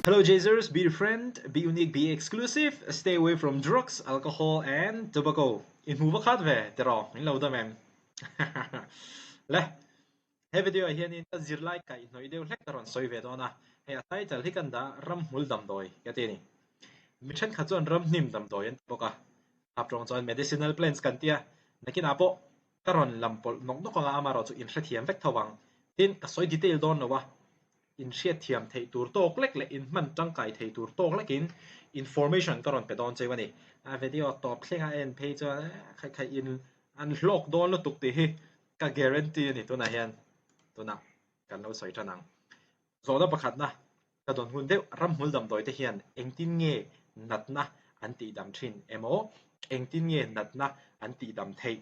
Hello Jazers, be different, be unique, be exclusive, stay away from drugs, alcohol and tobacco. In hmu va khat ve, tiraw, min lo dam em? Le, he video ah hianin ka zirlai kaih hnawih deuh hlek ka rawn sawi ve dawn a, hei a title hi kan dah Ramhmul Damdawi ka ti a ni. Mi thenkhat chuan ramhnim damdawi an ti bawk a, hap tawng chuan medicinal plants kan ti a, nakinah pawh ka rawn lam pawlh nawk nawk anga amaherawh chu inhrethiam vek tho vang. Tin, ka sawi detail dawn lo a, inhriatthiam theih tur tawk lek leh inhman tangkai thei tur tawk lekin information ka rawn pe dawn cheu a ni. A video tawp thlenga en phei chuan khaih khaih in an hlawk dawn lutuk tih hi ka guarantee a ni tunah hian tunah kan lo sawi tan ang. Zawhna pakhatna ka dawn hun deuh ramhmul damdawi te hian engtin nge natna an tihdam thin emaw engtin nge natna an tihdam theih?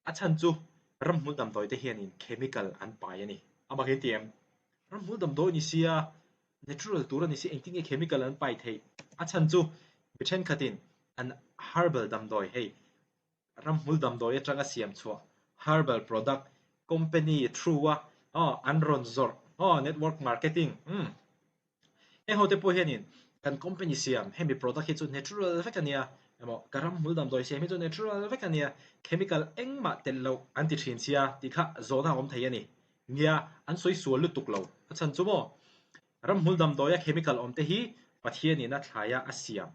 A chhan chu ramhmul damdawi te hianin chemical an pai a ni. A mak in ti em? Ramhmul damdawi ni sia, natural tur a ni sia engtin nge chemical an pai theih? A chhan chu mi thenkhatin an herbal damdawi hei ramhmul damdawi atanga siam chhuah herbal product company through a aw an rawn zawrh aw network marketing umm heng ho te pawh hianin kan company siam hemi product hi chu natural vek a nia emaw ka ramhmul damdawi siam hi chu natural vek a nia chemical engmah telh loh an ti thin sia tih kha zawhna a awm thei a ni nia an sawi sual lutuk lo a chhan chu maw ramhmul damdawia chemical awm te hi Pathianin a thlaia a siam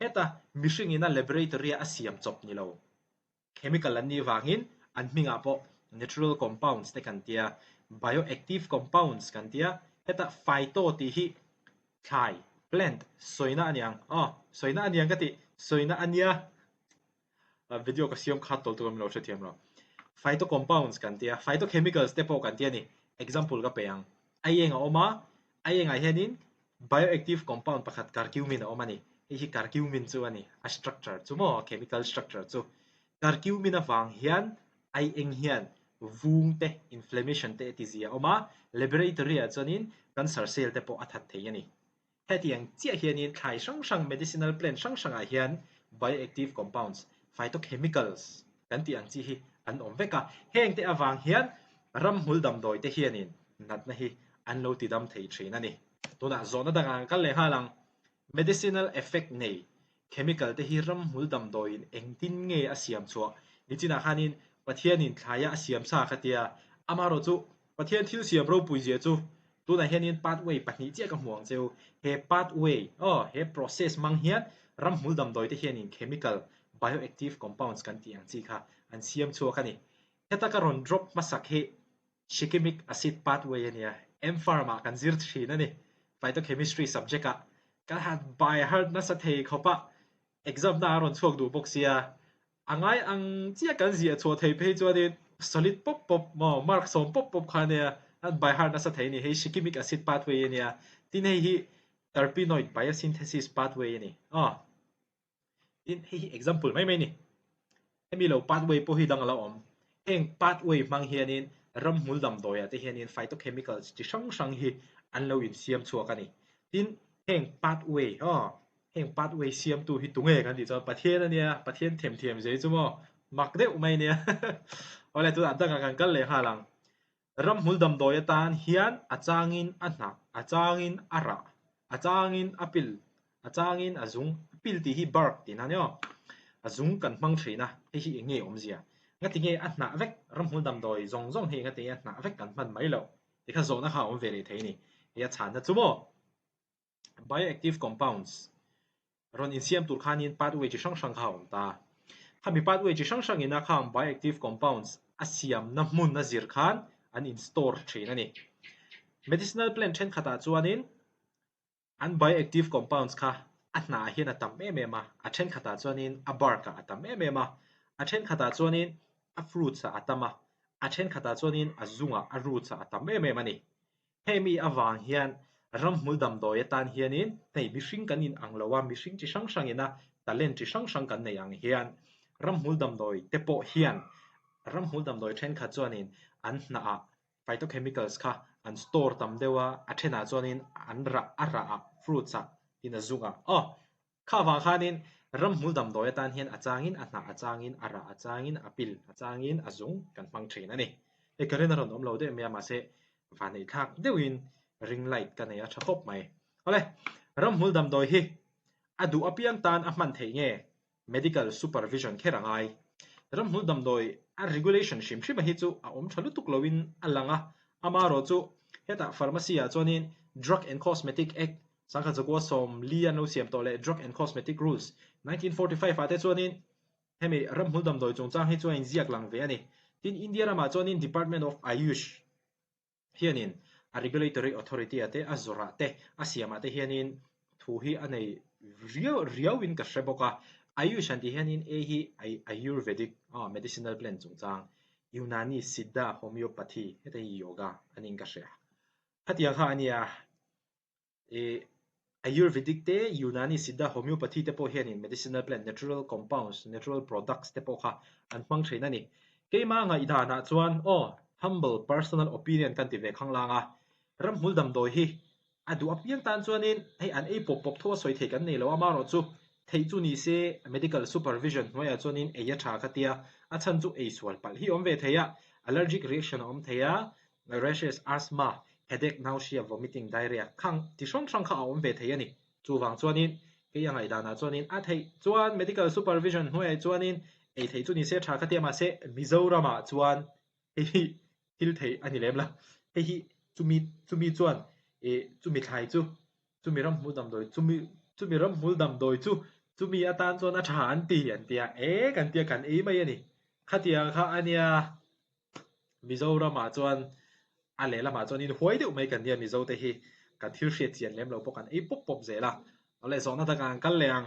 Heta mihringin a laboratory-a a siam chawp ni lo, chemical an nih vangin an hmingah pawh natural compounds te kan tia, bioactive compounds kan tia, heta phyto tih hi thlai, plant, sawina a niang, aw, sawina a niang ka tih, sawina a nia, video ka siam khat tawlh tur min lo hrethiam lo. Phyto compounds kan tia, phytochemicals te pawh kan tia ni, example ka pe ang, aieng a awm a, aiengah hianin Bioactive compound pakhat curcumin a awm a ni. Hei hi curcumin chu a ni, a structure chu maw, chemical structure chu. Curcumin avang hian ai eng hian vung te, inflammation te a ti zia a awm a, laboratory ah chuanin cancer cell te pawh a that thei a ni. Hetiang chiah hianin thlai hrang hrang medicinal plant hrang hrangah hian bioactive compounds, phytochemicals kan tih ang chi hi an awm vek a. Hengte avang hian ramhmul damdawi te hianin natna hi an lo tidam thei thin a ni. Tunah zawhna dangah kan kal leh nghal ang. Medicinal effect nei chemical te hi ramhmul damdawiin engtin nge a siam chhuah? Nichinah khanin Pathianin thlaia a siam sa kha tia, amaherawh chu Pathian thil siam ropui zia chu tunah hianin pathway pahnih chiah ka hmu ang cheu. He pathway, aw, he process hmang hian ramhmul damdawi te hianin chemical bioactive compounds kan tih ang chi kha an siam chhuak a ni. Heta ka rawn drop hmasak hi Shikimic acid pathway a nia, M-Pharm ah kan zir thin a ni. Phytochemistry subject ah kan han by heart nasa thei khawp a, exam na a rawn chhuak duh bawk sia, a ngai ang chiah kan ziah chhuah thei phei chuanin solid pawp pawp maw mark sawm pawp pawp kha ania an by heart nasa thei a ni. Hei shikimic acid pathway a nia, tin hei hi terpenoid biosynthesis pathway a ni. Aw. Tin, hei hi example mai mai a ni. Hemi lo pathway pawh hi dang a lo awm. Heng pathway hmang hianin ramhmul damdawiah te hianin phytochemicals chi hrang hrang hi an lo insiam chhuak a ni. Tin, heng pathway, aw, heng pathway siamtu hi tunge kan tih chuan Pathian a nia, Pathian themthiam zia hi chu maw mak deuh mai a nia. Awle, tunah dangah kan kal leh nghal ang. Ramhmul damdawi atan hian a changin a hnah, a changin a rah, a changin a pil, a changin a zung, a pil tih hi bark tih na nia aw, a zung kan hmang thin a, hei hi eng nge awmzia? Ngati nge a hnah vek ramhmul damdawi zawng zawng hi ngati nge a hnah vek kan hman mai loh? Tikha zawhna kha a awm ve leh thei a ni. Hei a chhanna chu maw? Bioactive compounds rawn insiam tur khanin pathway chi hrang hrang kha a awm ta. Khami pathway chi hrang hrangin a khang bioactive compounds a siamna hmun a zir khan an in store thin a ni. Medicinal plant thenkhatah chuanin an bioactive compounds kha a hnah hian a tam em em a, a thenkhatah chuanin a bark ah a tam em em a, a thenkhatah chuanin a fruits ah a tam a, a thenkhatah chuanin a zungah a roots ah a tam em em a ni. Hemi avang hian ramhmul damdawi atan hianin hei mihring kan in ang lo a, mihring chi hrang hrangin a talent chi hrang hrang kan nei ang hian ramhmul damdawi te pawh hian ramhmul damdawi thenkhat chuanin an hnah ah phytochemicals kha an store tam deuh a, a thenah chuanin an rah a rah ah fruits ah tin a zung ah aw Kha avang khanin ramhmul damdawi atan hian a changin a hnah, a changin a rah, a changin a pil, a changin a zung kan hmang thin a ni. Hei ka rin a rawn awm lo deuh mai a, mahse vaneihthlak deuhin ring light ka nei a tha khawp mai. Awle, ramhmul damdawi hi a duh apiang tan a hman theih nge medical supervision kher a ngai. Ramhmul damdawi a regulation hrim hrim a hi chu a awm tha lutuk loin a lang a, amaherawh chu hetah pharmacy ah chuanin Drug and Cosmetic Act sangkhat zakua 40 an lo siam tawh leh Drug and Cosmetic Rules 1945 ah te chuanin hemi ramhmul damdawi chungchang hi chu a inziak lang ve a ni. Tin, India ramah chuanin Department of Ayush hianin a regulatory authority ah te a zawrh ah te a siam ah te hianin thu hi a nei riau riau in ka hre bawk a. Ayush han tih hianin A hi Ayurvedic medicinal plant chungchang, Unani, Siddha, Homeopathy heta hi Yoga a niin ka hria. Khatiang kha a nia. Ih Ayurvedic te, Unani, Siddha, Homeopathy te pawh hianin medicinal plant, natural compounds, natural products te pawh kha an hmang thin a ni. Keimah ngaihdanah chuan aw, humble personal opinion kan ti ve khanglang a, ramhmul damdawi hi a duh apiang tan chuanin hei an ei pawp pawp tho a sawi thei kan nei lo a, amaherawh chu theih chu ni se medical supervision hnuaiah chuanin ei a tha ka tia, a chhan chu ei sual palh hi a awm ve thei a, allergic reaction a awm thei a, Rashes, asthma, headache, nausea, vomiting, diarrhea khang ti hrang hrang kha a awm ve thei a ni. Chuvang chuanin kei a ngaihdanah chuanin a theih chuan medical supervision hnuaiah chuanin ei theih chu ni se tha kha tia mahse Mizoramah chuan hei hi thil theih a ni lem lo. Hei hi chumi chumi chuan ih chumi thlai chu chumi ramhmul damdawi chumi chumi ramhmul damdawi chu chumi atan chuan a tha an ti an tia e kan tia kan ei mai a ni. Khatiang kha a nia. Mizoramah chuan a lehlamah chuan in huai deuh mai kan nia Mizo te hi kan thil hriat chian lem lo pawh kan ei pawp pawp zel a. Awle zawhna takah an kal leh ang.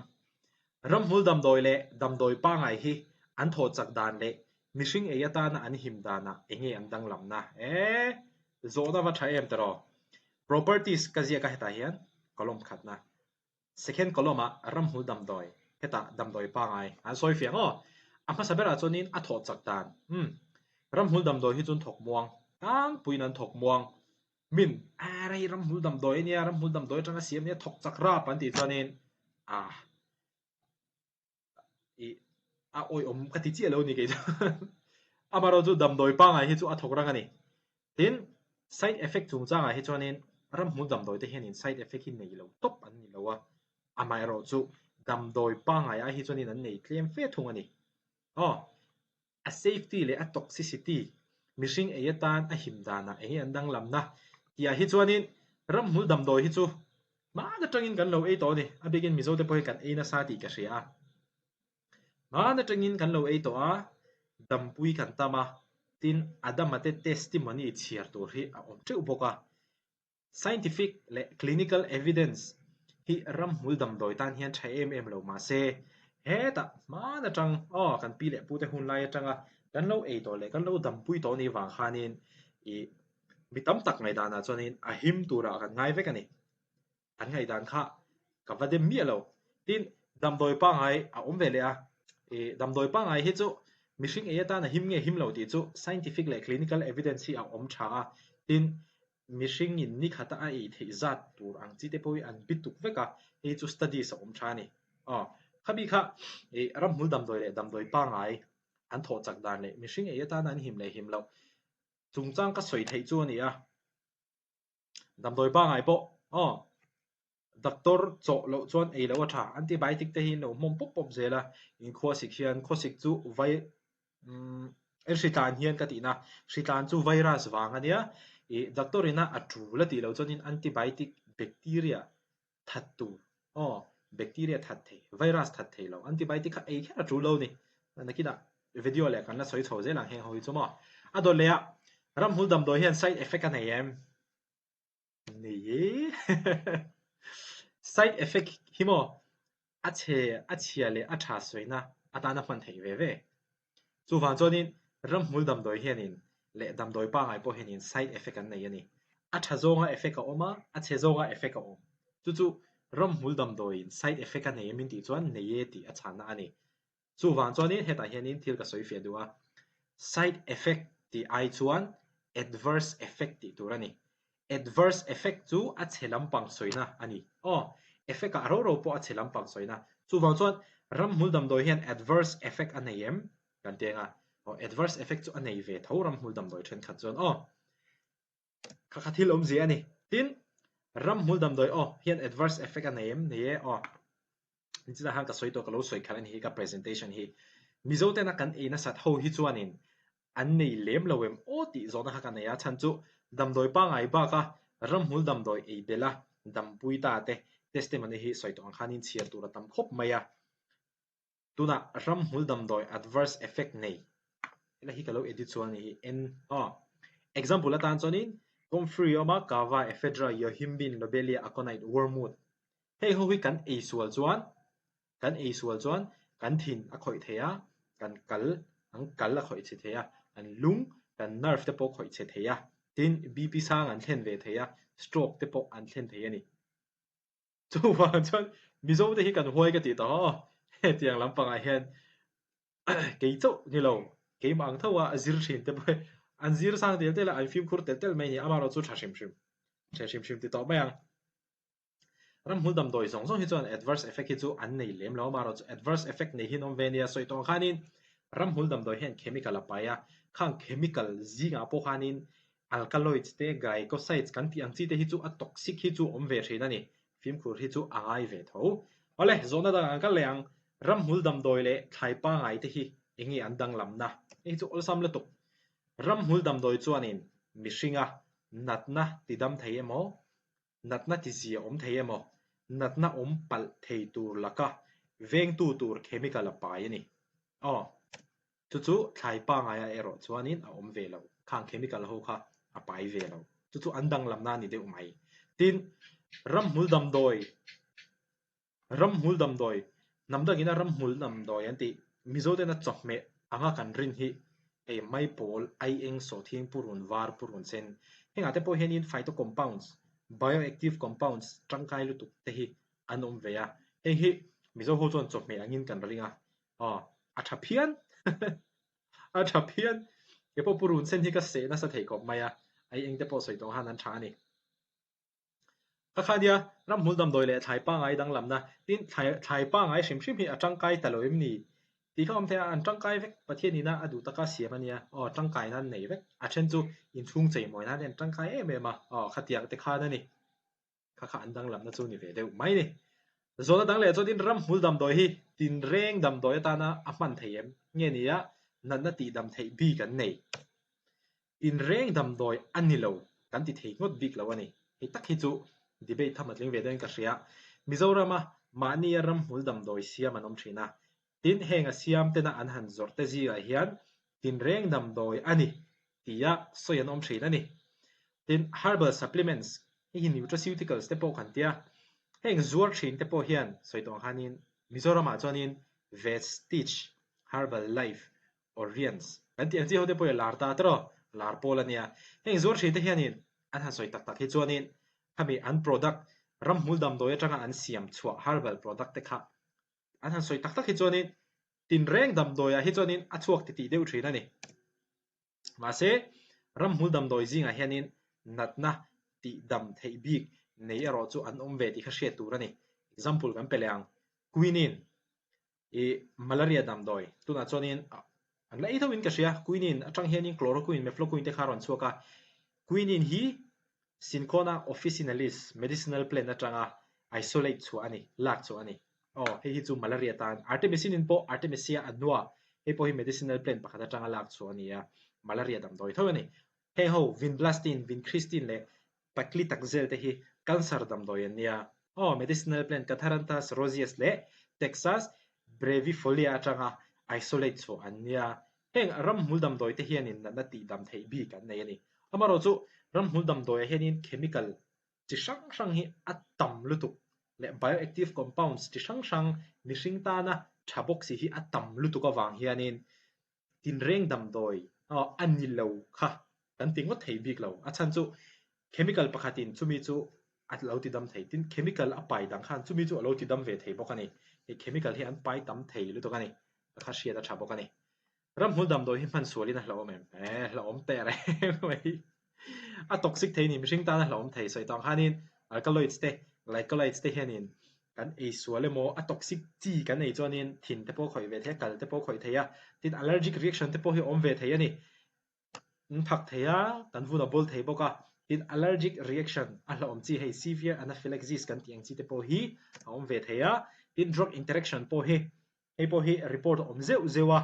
Ramhmul damdawi leh damdawi pangai hi an thawh chak dan leh mihring ei atana an him danah enge an danglamna? Eee zawhna va tha em tiraw? Properties ka ziak a hetah hian column khatna. Second column ah ramhmul damdawi, hetah damdawi pangai an sawi fiah maw? A hmasa berah chuanin a thawh chak dan, umm, ramhmul damdawi hi chuan thawk muang, tlangpuiin an thawk muang, min, a rei ramhmul damdawi ania, ramhmul damdawi atanga siam ania thawk chak rap an tih chuanin ah ih a awihawm ka ti chiah lo a ni kei chuan amaherawhchu chu damdawi pangai hi chu a thawk rang a ni. Tin, side effect chungchangah hi chuanin ramhmul damdawi te hianin side effect hi nei lo tawp an ni lo a, amaherawhchu damdawi pangai ah hi chuanin an nei tlem fe thung a ni. Aw. A safety leh a toxicity, mihring ei atan a him danah eng hi an danglamna tihah hi chuanin ramhmul damdawi hi chu hman atangin kan lo ei tawh a ni. A bikin Mizo te pawh hi kan ei nasa tih ka hria a. Hman atangin kan lo ei tawh a, dampui kan tam a, tin Adama te testimony chhiar tur hi a awm teuh bawk a. Scientific leh clinical evidence hi ramhmul damdawi tan hian tha em em lo mah se, hetah hman atang aw kan pi leh pute hun lai atanga kan lo ei tawh leh kan lo dampui tawh anih vang khanin ih mi tam tak ngaihdanah chuanin a him turah kan ngai vek a ni. An ngaihdan kha ka va dem miah lo. Tin, damdawi pangngai a awm ve leh a, ih damdawi pangngai hi chu mihring ei atan a him nge him lo tih chu scientific leh clinical evidence hi a awm tha a, tin mihringin ni khata a ei theih zat tur ang chi te pawh hi an bi tuk vek a, hei chu studies a awm tha a ni. Aw, khami kha ih ramhmul damdawi leh damdawi pangngai an thawh chak dan leh mihring ei atana an him leh him loh chungchang ka sawi theih chu a ni a. Damdawi pangngai pawh aw doctor chawh loh chuan ei loh a tha, antibiotic te hi an lo hmawm pawp pawp zel a, inkhua sik hian khawsik chu vai umm hritlan hian ka tihna hritlan chu virus vang a nia ih doctor ina a tul a tih loh chuanin antibiotic bacteria that tur aw bacteria that thei virus that thei lo antibiotic kha ei kher a tul lo a ni nakinah video leh kan la sawi chho zel ang heng ho hi chu maw a dawt leh a ramhmul damdawi hian side effect a nei em? Nei e Side effect hi maw a chhe a chhia leh a tha sawina atana hman theih ve ve. Chuvang chuanin ramhmul damdawi hianin leh damdawi pangngai pawh hianin side effect an nei a ni. A tha zawnga effect a awm a, a chhe zawnga effect a awm. Chu chu ramhmul damdawiin side effect a nei em intih chuan nei e tih a chhanna a ni. Chuvang chuanin hetah hianin thil ka sawi fiah duh a, side effect tih ai chuan adverse effect tih tur a ni. Adverse effect chu a chhe lampang sawina a ni. Aw, effect ah ro ro pawh a chhe lampang sawina. Chuvang chuan ramhmul damdawi hian adverse effect a nei em? Kan ti ang a, aw adverse effect chu a nei ve tho ramhmul damdawi thenkhat chuan aw. Kha kha thil awmzia a ni. Tin. Ramhmul damdawi aw hian adverse effect a nei em? Nei e aw. Nichina khan ka sawi tawh ka lo sawi khalh a ni hi ka presentation hi. Mizo tena kan ei nasat ho hi chuanin an nei lem lo em aw tih zawhna kha ka nei a, chhan chu damdawi pangngai baka ramhmul damdawi ei belh a dampui ta te testimony hi sawi tawh ang khanin chhiar tur a tam khawp mai a. Tunah ramhmul damdawi adverse effect nei helai hi ka lo edit chuan a ni hi en aw. Example atan chuanin Comfrey awma Kava, Ephedra, Yohimbine, Lobelia, Aconite, Wormwood hei ho hi kan ei sual chuan kan ei sual chuan kan thin a khawih thei a, kan kal an kal a khawih chhe thei a, an lung kan nerve te pawh khawih chhe thei a, tin BP sang an thlen ve thei a, stroke te pawh an thlen thei a ni. Chuvang chuan Mizo te hi kan huai ka tih tawh aw, hetiang lampangah hian kei chauh ni lo, keimah ang tho a zir thin te pawh hi an zir sang tel tel a, an fimkhur tel tel mai a ni, amaherawhchu tha hrim hrim, tha hrim hrim ti tawh mai ang. Ramhmul damdawi zawng zawng hi chuan adverse effect hi chu an nei lem lo, amaherawhchu adverse effect nei hi an awm ve nia, sawi tawh ang khanin ramhmul damdawi hian chemical a pai a, khang chemical zingah pawh khanin Alkaloids te glycosides kan tih ang chi te hi chu a toxic hi chu awm ve thin a ni. Fimkhur hi chu a ngai ve tho. Awle, zawhna dang an kal leh ang. Ramhmul damdawi leh thlai pangai te hi eng nge an danglamna? Hei hi chu awlsam lutuk. Ramhmul damdawi chuanin mihringa natna ti dam thei emaw, natna ti zia awm thei emaw, natna awm palh thei tur laka vengtu tur chemical a pai a ni. Aw. Chu chu thlai pangaia erawh chuanin a awm ve lo. Khang chemical ho kha a pai ve lo. Chu chu an danglamna a ni deuh mai. Tin, ramhmul damdawi, ramhmul damdawi, hnam dangina ramhmul damdawi an tih, Mizo tena chawhmeh anga kan rin hi hei maipawl, aieng, sawhthing, purun var, purun sen. Hengah te pawh hianin phyto compounds, bioactive compounds tangkai lutuk te hi an awm ve a. Heng hi Mizo ho chuan chawhmeh angin kan ring a, Aw, a tha phian. A tha phian. Kei pawh purun sen hi ka seh nasa thei khawp mai a, ai eng te pawh sawi tawh han an tha a ni. Ka kha nia, ramhmul damdawi leh thlai pangai danglamna, tin thlai thlai pangai hrim hrim hi a tangkai ta lo em ni? Tih kha awm thei a, an tangkai vek, Pathian ina a duh taka siam a nia, aw tangkai nan nei vek, a then chu inchhung cheimawi nan hian tangkai em em a, aw khatiang te khan a ni. Kha kha an danglamna chu ni ve deuh mai ni. Zawhna dang leh chuanin ramhmul damdawi hi tinreng damdawi atana a hman thei em? Nge ni a, natna tihdam theih bik an nei. Tinreng damdawi a ni lo kan ti thei ngawt bik lo a ni. Hei tak hi chu debate tham a tling ve deuhin ka hria. Mizorama mahnia ramhmul damdawi siam an awm thin a. Tin, heng a siam tena an han zawrh te zingah hian tinreng damdawi a ni tia sawi an awm thin a ni. Tin, herbal supplements, hei hi nutraceuticals te pawh kan tia, heng zuar thin te pawh hian sawi tawh ang khanin Mizoramah chuanin Vestige Herbal Life Orients kan tih ang chi ho te pawh hi a lar ta tawh, lar pawl a nia. Heng zuar thin te hianin an han sawi tak tak hi chuanin khami an product ramhmul damdawi atanga an siam chhuah herbal product te kha An han sawi tak tak hi chuanin tinreng damdawiah hi chuanin a chhuak titih deuh thin a ni. Mahse, ramhmul damdawi zingah hianin natna tih dam theih bik nei erawh chu an awm ve tih kha hriat tur a ni. Example kan pe leh ang. Quinine i malaria damdawi tunah chuanin an la ei deuhin ka hria. Quinine atang hianin chloroquine, mefloquine te kha a rawn chhuak a. Quinine hi Cinchona officinalis medicinal plant atanga isolate chhuah a ni, lak chhuah a ni. Aw, hei hi chu malaria tan artemisinin pawh Artemisia annua, hei pawh hi medicinal plant pakhat atanga lak chhuah a ni a, malaria damdawi tho a ni. Heng ho vinblastine, vincristine leh paclitaxel te hi cancer damdawi an nia. Aw, medicinal plant Catharanthus roseus leh Texas brevifolia atanga isolate chhuah an nia. Heng ramhmul damdawi te hianin natna tihdam theih bik an nei a ni. Amaherawh chu ramhmul damdawiah hianin chemical chi hrang hrang hi a tam lutuk leh bioactive compounds chi hrang hrang mihring tana tha bawk si hi a tam lutuk avang hianin tinreng damdawi a ni lo kha kan ti ngawt thei bik lo. A chhan chu chemical pakhatin chumi chu a lo ti dam thei. Tin, chemical a pai dang khan chumi chu a lo ti dam ve thei bawk a ni. Hei chemical hi an pai tam thei lutuk a ni. Ka kha hriat a tha bawk a ni. Ramhmul damdawi hi hman sualin a hlauhawm em? Eh, hlauhawm teh reng mai. A toxic thei ni, mihring tan a hlauhawm thei. Sawi tawh ang khanin alkaloids te, glycolides te hianin kan ei sual emaw, a toxic chi kan ei chuanin thin te pawh khawih ve thei a, kal te pawh khawih thei a, tin allergic reaction te pawh hi a awm ve thei a ni. An phak thei a, kan vun a bawl thei bawk a. Tin, allergic reaction a hlauhawm chi hei severe anaphylaxis kan tih ang chi te pawh hi a awm ve thei a. Tin, drug interaction pawh hi hei pawh hi report a awm zeuh zeuh a.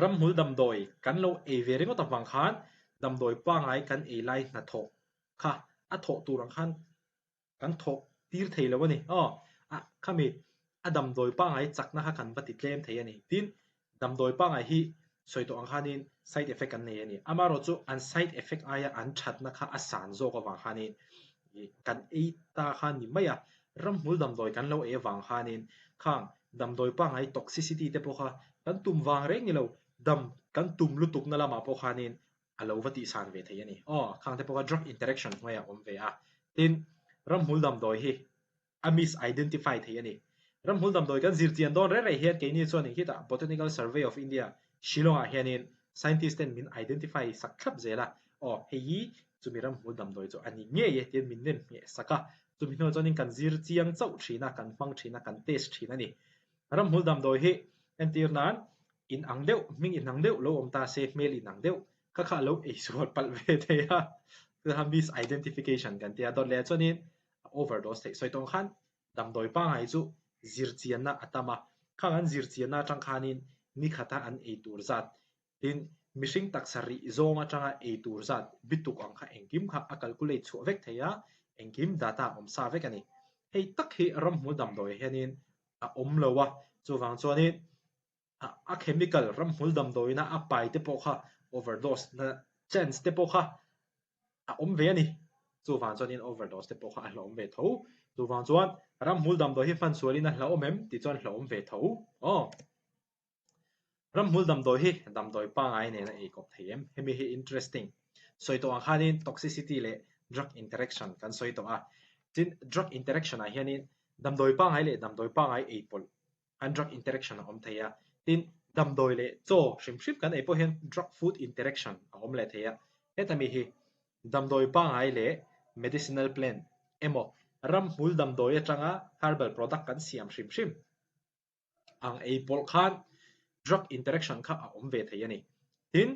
Ramhmul damdawi kan lo ei ve ringawt avang khan damdawi pangngai kan ei lai hnathawh kha a thawh tur ang khan kan thawh tir thei lo a ni. Aw, a khami a damdawi pangngai chakna kha kan va ti tlem thei a ni. Tin, damdawi pangngai hi sawi tawh ang khanin side effect an nei a ni. Amaherawhchu chu an side effect aia an thatna kha a san zawk avang khanin kan ei ta kha ni mai a, ramhmul damdawi kan lo ei avang khanin khang damdawi pangngai toxicity te pawh kha kan tum vang reng ni lo, dam kan tum lutukna lamah pawh khanin a lo va tihsan ve thei a ni. Aw, khang te pawh kha drug interaction hnuaiah a awm ve a. Tin, ramhmul damdawi hi a misidentify thei a ni. Ramhmul damdawi kan zir chian dawn reng reng hian keini chuan khitah Botanical Survey of India, Shillong-ah hianin scientist ten min identify sak thlap zel a, aw, hei hi chumi ramhmul damdawi chu a ni ngei e tiin min nem ngheh sak a. Chumi hnuah chuanin kan zir chiang chauh thin a, kan hmang thin a, kan test thin a ni. Ramhmul damdawi hi entir nan in ang deuh, hming in ang deuh lo awm ta se, hmel in ang deuh kha kha a lo eisual palh ve thei a, chutiang khan misidentification kan ti a, dawt leh chuanin a overdose theih. Sawi tawng khan damdawi pangngai chu zirchianna a tam a, khang an zirchianna atang khanin ni khata an ei tur zat tin mihring taksa rih zawng atanga ei tur zat bituk ang kha engkim kha a calculate chhuah vek thei a, engkim data awm sa vek a ni. Hei tak hi ramhmul damdawi hianin a awm lo a, chuvang chuanin a chemical ramhmul damdawiina a pai te pawh kha overdose na chance te pawh kha a awm ve a ni. Chuvang chuanin overdose te pawh kha a hlauhawm ve tho. Chuvang chuan ramhmul damdawi hi hman sualin a hlauhawm em tih chuan hlauhawm ve tho. Aw. Ramhmul damdawi hi damdawi pangngai nen a eikawp thei em? Hemi hi interesting. Sawi tawh ang khanin toxicity leh drug interaction kan sawi tawh a. Tin, drug interaction ah hianin damdawi pangngai leh damdawi pangngai eipawlh an drug interaction a awm thei a. Tin, damdawi leh chaw hrim hrim kan ei pawh hian drug food interaction a awm leh thei a. Heta mi hi damdawi pangngai leh medicinal plant emaw ramhmul damdawi atanga herbal product kan siam hrim hrim ang ei pawlh khan drug interaction kha a awm ve thei a ni. Tin,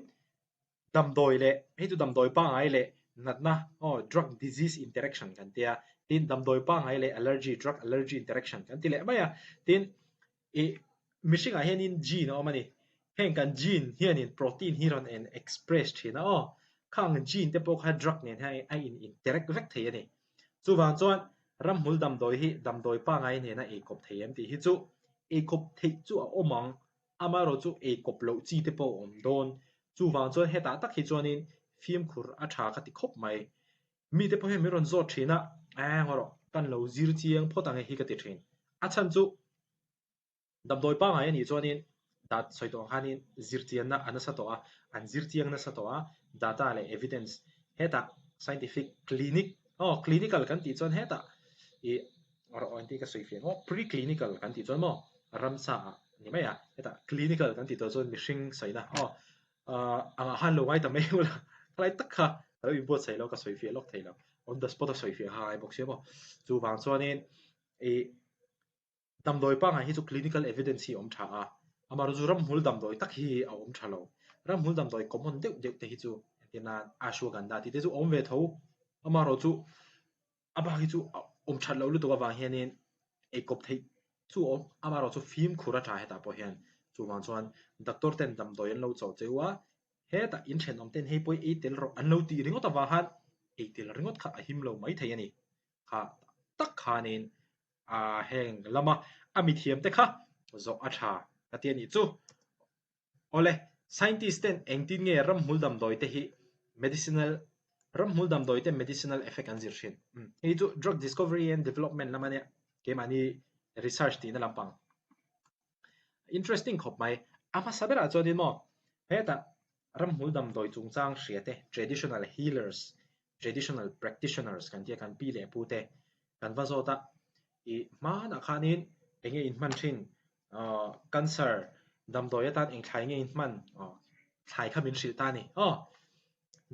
damdawi leh hei chu damdawi pangngai leh natna aw drug disease interaction kan tia tin damdawi pangngai leh allergy drug allergy interaction kan ti leh mai a. Tin, ih mihringah hianin gene a awm a ni. Heng kan gene hianin protein hi rawn en express thin a aw. Khang gene te pawh kha drug nen hian a in interact vek thei a ni. Chuvang chuan ramhmul damdawi hi damdawi pangngai nena eikawp thei em tih hi chu eikawp theih chu a awm ang, amaherawh chu eikawp loh chi te pawh a awm dawn. Chuvang chuan hetah tak hi chuanin fimkhur a tha ka ti khawp mai. Mite pawh hian min rawn zawt thin a, eng erawh kan lo zir chiang phawt ang e hi ka ti thin. A chhan chu. Damdawi pangngai a nih chuanin dat sawi tawh ang khanin zirchianna a nasa tawh a, an zirchiang nasa tawh a, data leh evidence hetah scientific clinic aw clinical kan tih chuan hetah ih rawh engtin ka sawi fiah maw pre-clinical kan tih chuan maw ramsa ah ni mai a, hetah clinical kan tih tawh chuan mihring sawina aw ah angah khan lo ngai ta mai ula khalai tak kha ka lo inbuatsaih lo ka sawi fiah lawk thei lo on the spot a sawi fiah kha a ngai bawk sia maw chuvang chuanin ih. Damdawi pangngai hi chu clinical evidence hi a awm tha a, amaherawhchu ramhmul damdawi tak hi a awm tha lo. Ramhmul damdawi common deuh deuh te hi chu entir nan ashwagandha tih te chu a awm ve tho, amaherawhchu a bak hi chu a awm that loh lutuk avang hianin eikawp theih chu a awm, amaherawhchu fimkhur a tha hetah pawh hian chuvang chuan doctor ten damdawi an lo chawh cheu a, hetah in thenawm ten hei pawh hi ei tel rawh an lo tih ringawt avang khan ei tel ringawt kha a him lo mai thei a ni. Kha tak khanin a heng lama a mithiam te kha zawh a tha ka ti a nih chu. Awle, scientist ten engtin nge ramhmul damdawi te hi medicinal ramhmul damdawi te medicinal effect an zir thin. Hei chu drug discovery and development lama nia keimahni research tihna lampang. Interesting khawp mai. A hmasa berah chuanin maw hetah ramhmul damdawi chungchang hria te traditional healers traditional practitioners kan tia kan pi leh pu te kan va zawt a, ih hmanah khanin eng nge in hman thin aw cancer damdawi atan eng thlai nge in hman aw thlai kha min hrilh ta a ni aw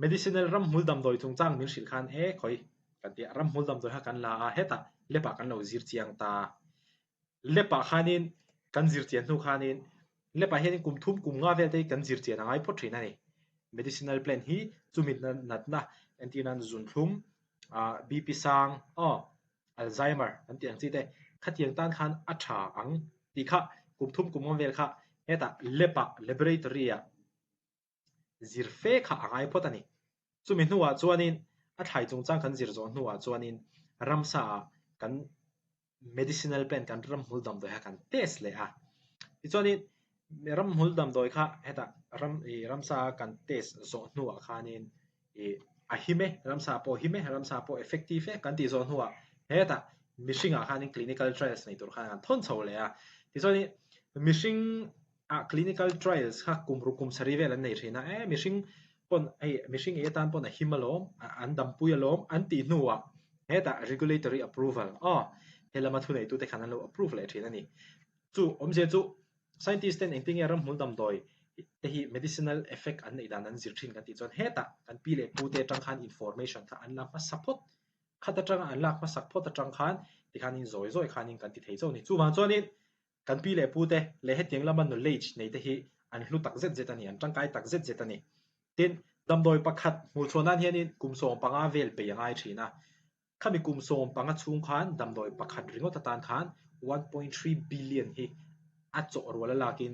medicinal ramhmul damdawi chungchang min hrilh khan e khawi kan tia ramhmul damdawi kha kan la a hetah lepah kan lo zir chiang ta lepah khanin kan zir chian hnu khanin lepah hianin kum thum kum nga vel te hi kan zir chian a ngai phawt thin a ni. Medicinal plant hi chumi natna entir nan zunthlum, BP sang, aw Alzheimer an tih ang chi te khatiang tan khan a tha ang tih kha kum thum kum awm vel kha hetah lab ah laboratory ah zir fe kha a ngai phawt a ni. Chumi hnuah chuanin a thlai chungchang kan zir zawh hnuah chuanin ramsa ah kan medicinal plant kan ramhmul damdawi kha kan test leh a. Tichuanin ramhmul damdawi kha hetah ram ih ramsa kan test zawh hnuah khanin ih a him e, ramsa pawh a him e, ramsa pawh effective e kan tih zawh hnuah hetah mihringah khanin clinical trials nei tur khan kan thawn chho leh a. Tichuanin mihring ah clinical trials kha kum ruk kum sarih vel an nei thin a, e mihring pawn hei mihring ei atan pawn a him alawm an dampui alawm an tih hnuah hetah regulatory approval aw helama thuneitute khan an lo approve leh thin a ni. Chu awmzia chu scientist ten engtin nge ramhmul damdawi te hi medicinal effect an neih dan an zir thin kan tih chuan hetah kan pi leh pu te atang khan information kha an la hmasa phawt khat atanga an lak hmasak phawt atang khan tikhanin zawi zawi khanin kan ti thei chauh a ni. Chuvang chuanin Kan pi leh pu te leh hetiang lama knowledge nei te hi an hlu tak zet zet a ni, an tangkai tak zet zet a ni. Tin, damdawi pakhat hmuhchhuah nan hianin kum 15 vel bei a ngai thin a. Khami kum 15 chhung khan damdawi pakhat ringawt atan khan 1.3 billion hi a chawh rual a lakin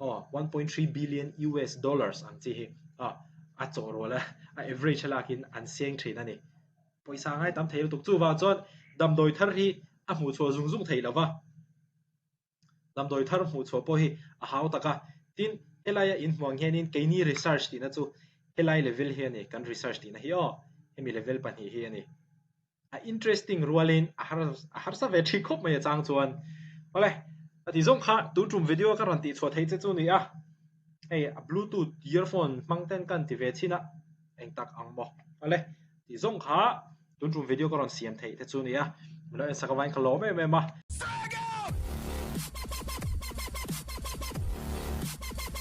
aw 1.3 billion US dollars ang chi hi aw a chawh rual a a average a lakin an seng thin a ni. Pawisa a ngai tam thei lutuk. Chuvang chuan damdawi thar hi a hmuhchhuah zung zung theih lova, damdawi thar hmuhchhuah pawh hi a hau tak a. Tin, helaia inhmuh ang hianin keini research tihna chu helai level hi a ni, kan research tihna hi aw, hemi level pahnih hi a ni. A interesting rualin a har a harsa ve thin khawp mai a chang chuan. Awle, a tih zawng kha tun tum video ka rawn tihchhuah theih che chu ni a, hei a bluetooth earphone hmang ten ka han ti ve chhin a, eng tak ang maw? Awle, tih zawng kha tun tum video ka rawn siam theih te chu ni a, min lo en sak avangin ka lawm em em a.